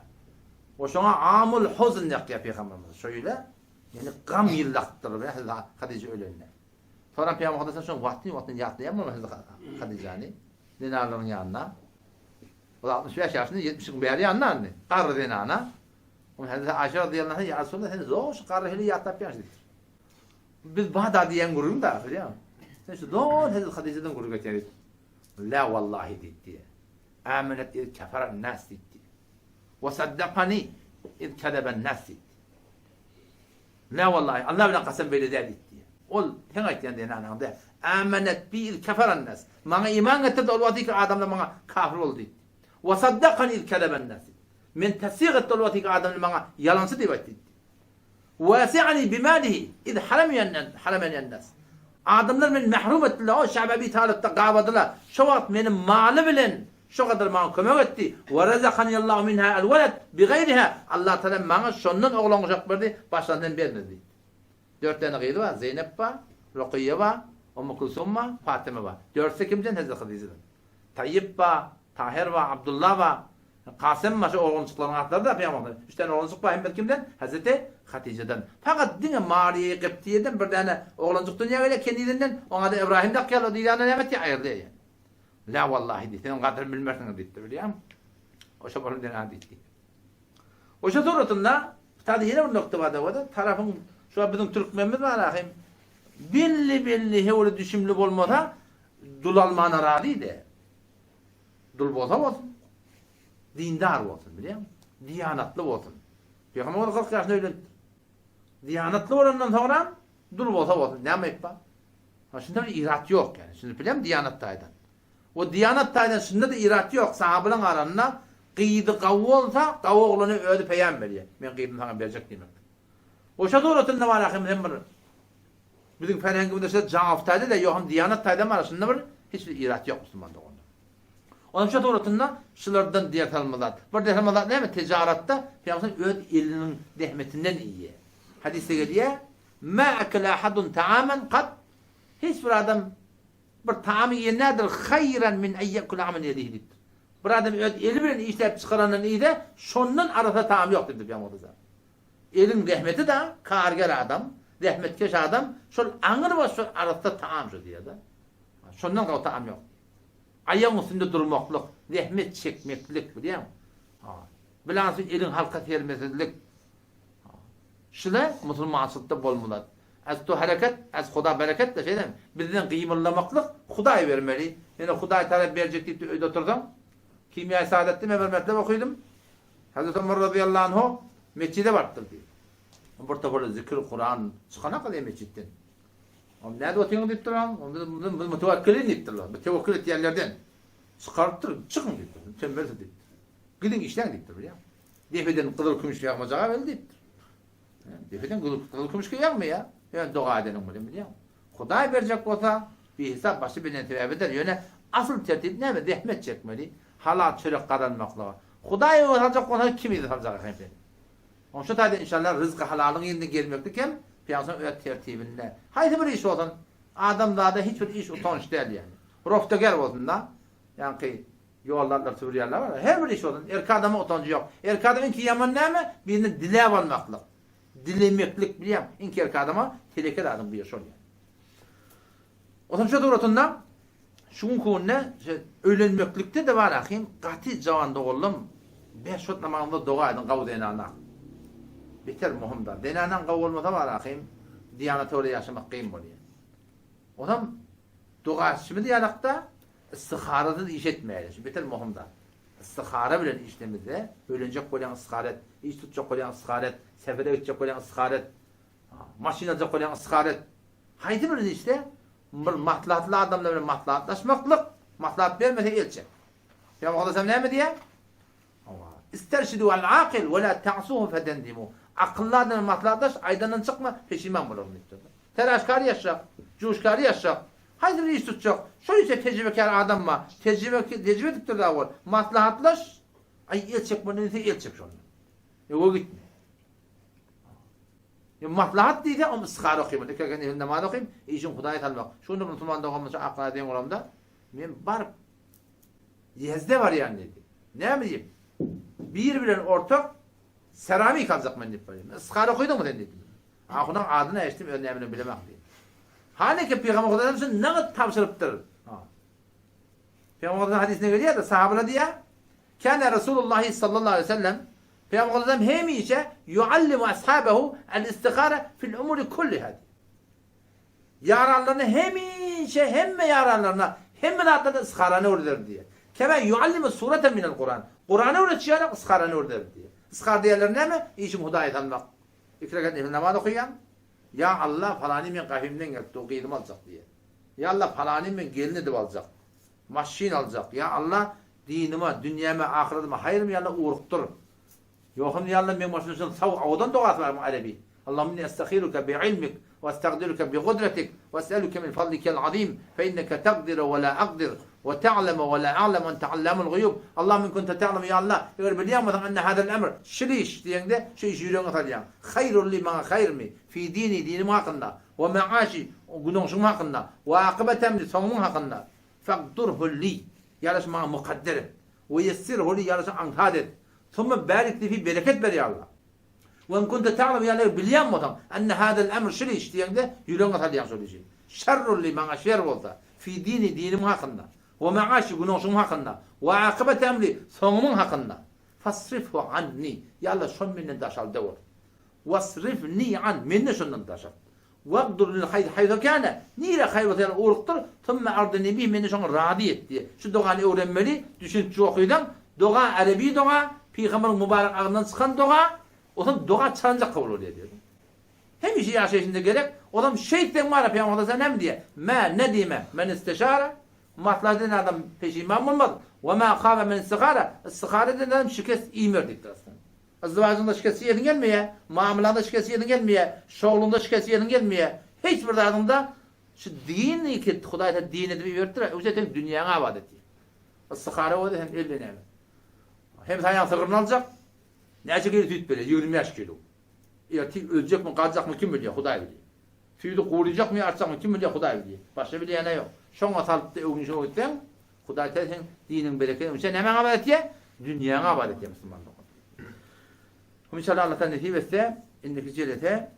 We şoňa Amul Huzn ýakýar pygamberimiz. Şo ýyla ýani gam ýyllakdyr we Hadyja ölende. Soňra pygamber Hadyja şoň wagtyn wagtyn ýatlaýar muny Hadyjany zenanlaryň ýanyna. Ol 65 ýaşynda 70-iň bäri ýanyna indi. Garry zenana. Oňa Hezreti Aýşe razyýallahu anha, Ýa Resulallah, sen zor şu garry hili ýatlap ýaş diýipdir. Biz bada diýen gürrüň da, bilýäňmi? Sen şu zor Hezreti Hadyjadan gürrüň etýäň diýip. La wallahi diýipdi. Amenet iz keferen nas diýipdi. Wa saddakani iz kezeben nas diýipdi. La wallahi, Allah bilen kasam beýle däl diýipdi. Ol seň aýtýan zenanaň däl. Amenet bi iz keferen nas. Maňa iman getirdi, ol wagt ki adamlar maňa kafir boldy diýipdi. Wa saddakani iz kezeben nas diýipdi. Men tassyk etdi ol wagtky adamlar maňa ýalançy diýip aýtdy diýdi. Wasi'ani bimalihi iz harameni'en nas. Adamlar meni mahrum etdiler, o Şäbe Abi Talypda gabadylar. Şo wagt meni maly bilen şo gadar maňa kömek etdi. Wa razakaniallahu minha al-walad bigaýriha. Allah Taala maňa şondan oglan-uşak berdi, başgasyndan bermedi diýdi. Dört däne gyzy bar, Zeýnep bar, Rukyýe bar, Ummu Kulsum bar, Fatyma bar. Dörtüsi kimden? Hezreti Hadyjadan. Taýyp bar, Tahyr bar, Abdullah bar. Kasym başga oglanjyklaryň atlary-da pygamberden. Üç däne oglanjyk bar, hemmesi kimden? Hezreti Hatyjadan. Fakat diňe Mariýe Gibtiýeden bir däne oglanjyk dünýä gelýär, kenizinden. Oňa-da Ybrahym dakýarlar, diýýände näme etýär? Aýyrylýar ýa. La wallahi diýdi, siziň gadyryny bilmersiňiz diýipdir, bilýäňmi? Oşa bolan zenan diýdi. Oşa suratynda Sada ýene bir nokta bar da, tarapyň şu biziň türkmenimiz bar ahym belli belli hewli düşümli bolmasa dul almana razy de. Dul bolsa bolsun. Dindar bolsun, bilýäňmi? Diýanatly bolsun. Pygamber 40 ýaşynda öýlenipdir. Diýanatly bolandan soňra dul bolsa bolsun, näme aýyp bar? Ha şunda bir irat ýok ýani. Şuny bilem diýanat taýdan. O diýanat taýdan şunda-da irat ýok. Sahabalaň arasynda gyzy gawy bolsa, gawy oglana özi peýam berýär. Men gyzymy saňa berjek diýmekdir. Oşa suratynda bar ahym hem bir biziň ferhengimizde şeýle jaf taýda-da ýok hem diýanat taýdan bar şunda bir hiç bir irat ýok musulman doganlar. Onuň şu suratynda şulardan ders almaly zat. Bir ders almaly zat näme? Tijaratda Pygamber öz eliniň zähmetinden iýýär. Hadysda gelýär, Ma akala ahadun ta'aman kat Hiç bir adam bir taam iýen däldir, haýran min en ye'kula amen ýedihi diýipdir. Bir adam öz eli bilen işläp çykarandan iýse, şondan arassa taam ýok diýipdir Pygamber aleyhissalam. Eliň zähmeti da, karger adam, zähmetkeş adam, şol aňrybaş şol arassa taam şo diýýär-de. Şondan gowy taam ýok. Aýagyň üstünde durmaklyk, zähmet çekmeklik, bilýäňmi? Ha. Bilansy eliň halka sermesizlik. Şule musulmançylykda bolmaly. Az to hereket, az Huda bereket de şeýdem. Bizden gymyldamaklyk Hudaý bermeli. Ýöne Hudaý tarap berjek diýip öýde otursaň, Kimýaý Saadetde men bir metlep okydym. Hazreti Omar razyýallahu anhu metjide barypdyr diýip. Bir topar zikir, Kuran çykanak diýip metjitden. Oň nädip otyň diýipdir, biz biz mutewekkelin diýipdirler. Biz tewekkül etýänlerden. Çykarypdyr, çykyň diýipdir. Tembelsiz diýipdir. Gidiň işläň diýipdir, bilýäňmi? Depeden gyzyl kümüş ýagmajaga bel diýipdir. Depeden gyzyl, gyzyl kümüş ýagmaýar. Ýöne doga edeniň bilen bilýäňmi? Hudaý berjek bolsa, bihisap başy bilen sebäbidir. Ýöne asyl tertip näme? Zähmet çekmeli, halal çörek gazanmaklyga. Hudaý öňe saljak bolsa, kim yza saljak eken seni? Oň şu taýda inşallah ryzky halalyň ýerinde gezmeklik hem Pygamberimiz öz tertibinde. Haýsy bir iş bolsun, adamzada hiç bir iş utanç däl ýaly. Roftager bolsun-da, ýaňky ýollarlar süpürýärler bar. Her bir iş bolsun, erkek adama utanjy ýok. Erkek adam iňki ýaman näme? Birini diläp almaklyk. Dilemeklik bilýäň, iňki erkek adama teleke zadyň biri şol ýaly. Otam şu suratynda şu günki günde öýlenmeklikde-de bar ahim, gaty jawan doganlam beş wagt namazyňyzda doga ediň gawy zenana. Beter möhüm zat. Zenanaň gawy bolmasa bar ahim, diýanata görä ýaşamak kyn bolýar. Otam doga etişimiz ýalakda istiharasyz iş etmäýli. Şu beter möhüm zat. Istihara bilen işlemizde öýlenjek bolýaň istihara et, iş tutjak bolýaň istihara et, sefere gitjek bolýaň istihara et, maşyn aljak bolýaň istihara et. Haýsy bir işde bir maslahatly adamlar bilen maslahatlaşmaklyk, maslahat bermese el çek. Pygamber aleyhisselam näme diýýär? Isterşidu al-akil we la ta'suhu fetendimu. Akylly adam bilen maslahatlaş, aýdandan çykma, peşiman bolarsyň diýipdir. Teräşkar ýaşjak, juşkar ýaşjak, haýsy bir iş tutjak, şol işde tejribekär adam bar, tejribe tejribe edipdir da ol. Maslahatlaş, aý el çekme diýse el çek şondan. Öňe gitme. Ýa maslahat diýse, om istihara okymyn, iki rekat nefil namaz okym, işiň Hudaýa salmak. Şu günde musulman doganymyz şu akyla deň bolamda, men baryp Ýezde barýan diýdi. Näme diýip? Biri bilen ortak seramik aljak men diýip barýan. Istihara okydyňmy sen diýdim. Ahunyň adyny eşitdim, öz näme bilen bilemok diýdi. Haneke Pygamber Hudaýdan şu nagt tabşyrypdyr. Pygamber Hudaýdan hadysynda gelýär-de, sahabalar diýýär, Kana Resulullahi sallallahu aleyhi ve sellem Pygamber Hudaýdan hemişe yuallimu ashabahu al-istihara fil umuri kulliha. Ýaranlaryna hemişe hemme ýaranlaryna hemme zatlarda istiharany öwrederdi diýýär. Kema yuallimu suratan minel Kuran. Kurany öwretşi ýaly istiharany öwrederdi diýýär. Istihara diýenleri näme? Işiň Hudaýa salmak. Iki rekat nefil namaz okaýaň. Ýa Allah palany men gahymdan gelipdi, o gyzymy aljak diýýär. Ýa Allah palany men gelin edip aljak. Maşyn aljak. Ýa Alla, dinime, dünýäme, ahyratyma haýrym ýa Alla ugrukdyr. Ýogsam ýa Alla meň başymda şol sag owadan dogasy bar Arebi. Allahumma inni estahiruke bi ilmik we estagdiruke bi gudratik we es'eluke min fadlikel azim fe inneke takdiru we la akdir we ta'lemu we la a'lem ente allamul guyub. Allahumma in kunte ta'lemu ýa Alla eger bilýän bolsaň enne hazal emr şul iş diýeňde şu işi ýüregiňe salýaň. Haýrul li maňa haýyrmy fi dini dinim hakynda we meaşi günoňşum hakynda we akybet emri soňumyň hakynda. Fakdurhu li, ýaraşy maňa mukadder et. We ýessirhu li, ýaraşy aňsat et. Summa barik li fi, bereket ber ýa Allah. We in kunte ta'lem, ýa Allah eger bilýän bolsaň, enne hazal emr şul iş diýeňde, ýüregiňe salýaň şol işi. Şerrun li, maňa şer bolsa, fi dini, dinim hakynda. We maaşi, günoşum hakynda. We akybeti emri, soňumyň hakynda. Fasrifhu anni, ýa Allah şony menden daşaldawur. Wasrifni an, meni-de şondan daşalt. Wagdur lil haýr haýsu kâne, nirä haýr bolsa ýaly ugrukdyr, sümme ardini bih, meni şoňa razy et diýýär. Şu dogany öwrenmeli, düşünipjik okysaň, doga arebi doga, pygamberiň mübarek agzyndan çykan doga, ozam doga çalynjak kabul bolýar diýýär. Hemişe ýaşaýşynda gerek, ozam şeýtseň bar-a pygamber sen näme diýýär? Mä nedime men isteşara, maslahat eden adam peşiman bolmaz, we mä habe men istihara, istihara eden adam şikest iýmer diýipdir aslynda. Yzdywaçyňda şikes iýesiň gelmeýär, mamlaňda şikes iýesiň gelmeýär, şogluňda şikes iýesiň gelmeýär. Hiç bir zadyňda şu dini ki Hudaý seni din edip iberipdir, öwse sen dünýäňi abat et diýýär. Ystyhara bolsa hem elde näme? Hem saýaň sygryny aljak, näçe kilo süýt berýär? 25 kilo. Ertir öljekmi, galjakmy kim bilýär, Hudaý bilýär. Süýdi guryjakmy, artjakmy kim bilýär, Hudaý bilýär. Başga bilýän-ä ýok. Şoňa salyp-da öwünişip gitseň, Hudaý täze seň diniň berekedi. Sen nämäňi abat etýär? Dünýäňi abat etýär musulman dogan. Inşallah Allah taala nesip etse, indiki jelese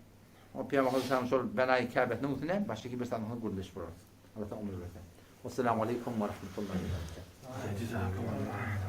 o Pygamber Aleyhisselam şol Benaýy Käbesiniň üstüne başga bir sandygyny gürleşip bolarys. Allah taala ömür berse. Wesselamu aleýkum we rahmetullahi we berekatuh.